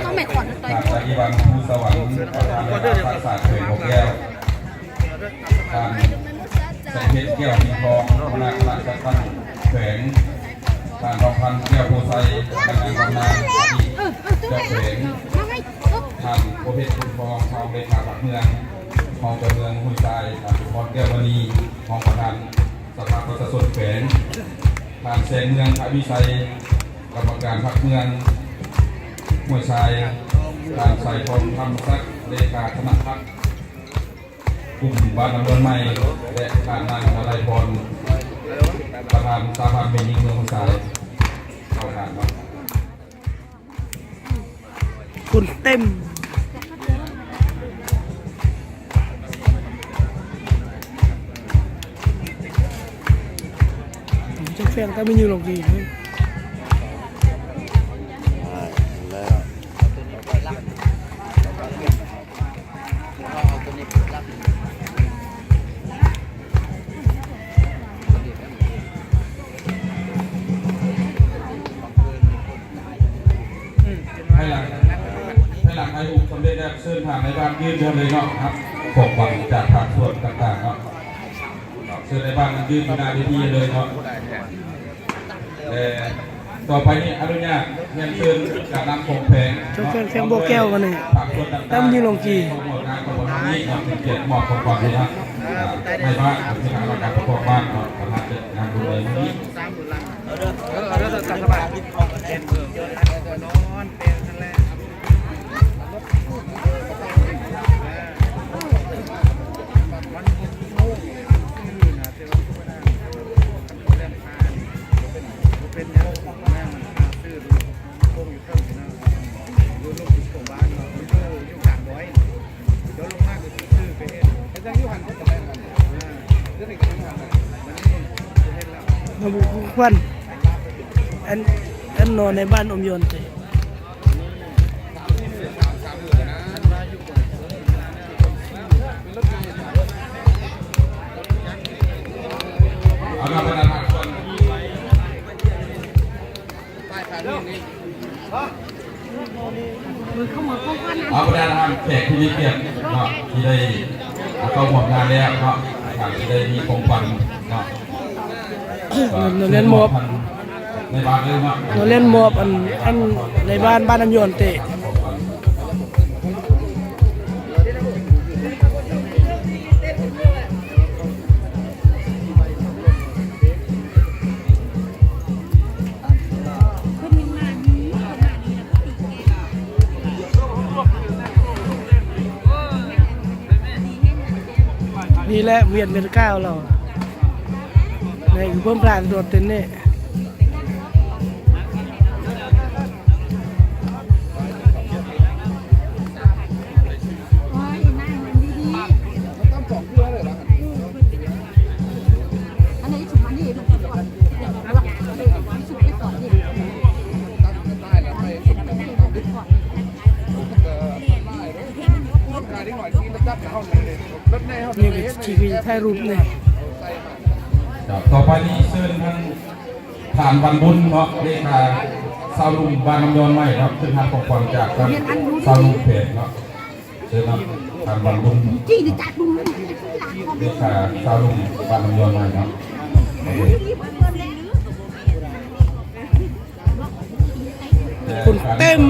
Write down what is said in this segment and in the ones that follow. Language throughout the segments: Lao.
ເຂົາແມ່ນຂອງ ທ່ານ ອາລິວັນ ພູສະຫວັນ ປະທານຄະນະພັກສາດແຂວງບໍ່ແກ້ວ, ທ່ານ ແສງເພັດ ແກ້ວສິງທອງ ຫົວໜ້າຄະນະຈັດຕັ້ງແຂວງ, ທ່ານ ທອງພັນ ແກ້ວໂພໄຊ ພະນັກງານບຳນານອະດີດເຈົ້າແຂວງ, ທ່ານ ໂອເພັດ ບຸນທອງ ຮອງເລຂາພັກເມືອງ, ຮອງເຈົ້າເມືອງຫ້ວຍຊາຍ, ທ່ານ ສົມພອນ ແກ້ວມະນີ ຮອງປະທານ ສະພາປະຊາຊົນແຂວງ, ທ່ານ ແສງເມືອງ ທະວິໄຊ ກຳມະການພັກເມືອງຫ້ວຍຊາຍ, ທ່ານ ສາຍທອງ ທຳສັກ ເລຂາຄະນະພັກກຸ່ມບ້ານນ້ຳດອນໃໝ່ ແລະ ທ່ານ ນາງ ນາໄລພອນ ປະທານສະຫະພັນແມ່ຍິງເມືອງຫ້ວຍຊາຍ ເຂົ້າທາງເນາະ. ຄົນເຕັມ ເຈົ້າແຟງຕາມີຢູ່ໂລງກີ ພາຍຫຼັງ ພາຍຫຼັງຖ່າຍຮູບສຳເລັດແລ້ວ ເຊີນທ່ານນາຍບ້ານຢືນຢູ່ເລີຍເນາະ ຮັບຂອງຂວັນຈາກພາກສ່ວນຕ່າງໆເນາະ. ເຊີນນາຍບ້ານຢືນຢູ່ໜ້າເວທີເລີຍເນາະ. ແລະ ຕໍ່ໄປນີ້ອະນຸຍາດຮຽນເຊີນການນຳຂອງແຂວງ ເຈົ້າແຂວງ ແຂວງບໍ່ແກ້ວກັນນີ້ ຕາມຢູ່ໂລງກີ ຂອງງານຂອງເຮົານີ້ເນາະ ເປັນກຽດມອບຂອງຂວັນໃຫ້ນາຍບ້ານ ເປັນທາງການປະກອບບ້ານເນາະ ປະທານຈັດງານບຸນໃນມື້ນີ້. ມາບຸກຂວັນ ອັນ ອັນນອນໃນບ້ານອົມຍອນເຕ. ເອົາເນາະ ບັນດາທ່ານ ເອົາ ບັນດາທ່ານແຂກຜູ້ມີກຽດເນາະ ທີ່ໄດ້ເຂົ້າຮ່ວມງານແລ້ວເນາະ ທ່ານທີ່ໄດ້ມີຂອງຂວັນເນາະ ເອີ ເນາະ ແລ່ນມອບ ໃນບ້ານເລີຍເນາະ ເນາະ ແລ່ນມອບ ອັນ ອັນ ໃນບ້ານ ບ້ານນ້ຳຢອນເຕ. ນີ້ແຫຼະ ວຽນເປັນກ້າວລາວ ໃນເພີ່ມຜ່ານໂດດເຕັນນີ້. ນີ້ຄືທີ່ຖ່າຍຮູບນີ້. ຕໍ່ໄປນີ້ເຊີນທ່ານ ທ່ານ ວັນບຸນເນາະ ເລຂາຊາວໜຸ່ມບ້ານນ້ຳຍ້ອນໃໝ່ເນາະ ເຊິ່ງຮັບຂອງຂວັນຈາກທ່ານຊາວໜຸ່ມແຂວງເນາະ ເຊີນເນາະ ທ່ານ ວັນບຸນ ເລຂາຊາວໜຸ່ມບ້ານນ້ຳຍ້ອນໃໝ່ເນາະ. ຄົນເຕັມ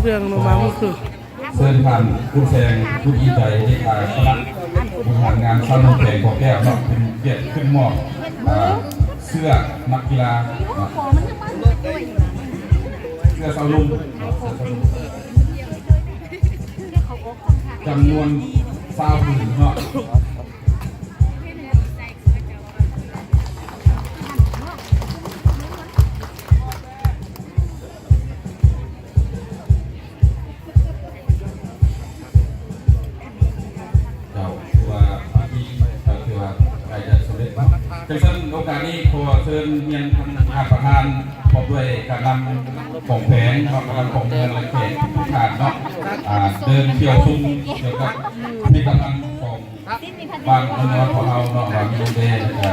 ເພື່ອງໆເນາະ ມາມື້ຄື ເຊີນທ່ານ ຄຸນແສງ ຄຸນອີໃຈ ເລຂາຄະນະບໍລິຫານງານຊາວໜຸ່ມແຂວງບໍ່ແກ້ວເນາະ ເປັນກຽດຂຶ້ນມອບ ເອີ ເສື້ອນັກກິລາເນາະ ເສື້ອຊາວໜຸ່ມເນາະ ເສື້ອຊາວໜຸ່ມ ຈຳນວນຊາວຜືນເນາະ. ເຈົ້າ ຖືວ່າປາທີ ເຈົ້າ ຖືວ່າໃກ້ຈະສຳເລັດເນາະ. ຈັ່ງຊັ້ນໂອກາດນີ້ຂໍເຊີນຮຽນທ່ານປະທານ ພ້ອມດ້ວຍການນຳຂອງແຂວງເນາະ ການນຳຂອງເມືອງ ແລະ ແຂກທຸກໆທ່ານເນາະ ອ່າ ເດີນທ່ຽວຊົມກ່ຽວກັບຜະລິດຕະພັນຂອງ ບ້ານເມືອງຂອງເຮົາເນາະ ວ່າມີຫຍັງແດ່ ແລ້ວກະ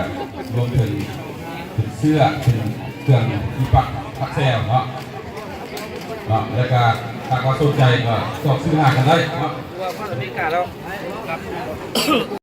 ລວມເຖິງເປັນເສື້ອ ເປັນເຄື່ອງທີ່ປັກຜັກແຊວເນາະ ເນາະ ແລ້ວກະ ຫາກວ່າສົນໃຈກໍຊອກຊື້ຫາກັນໄດ້ເນາະ.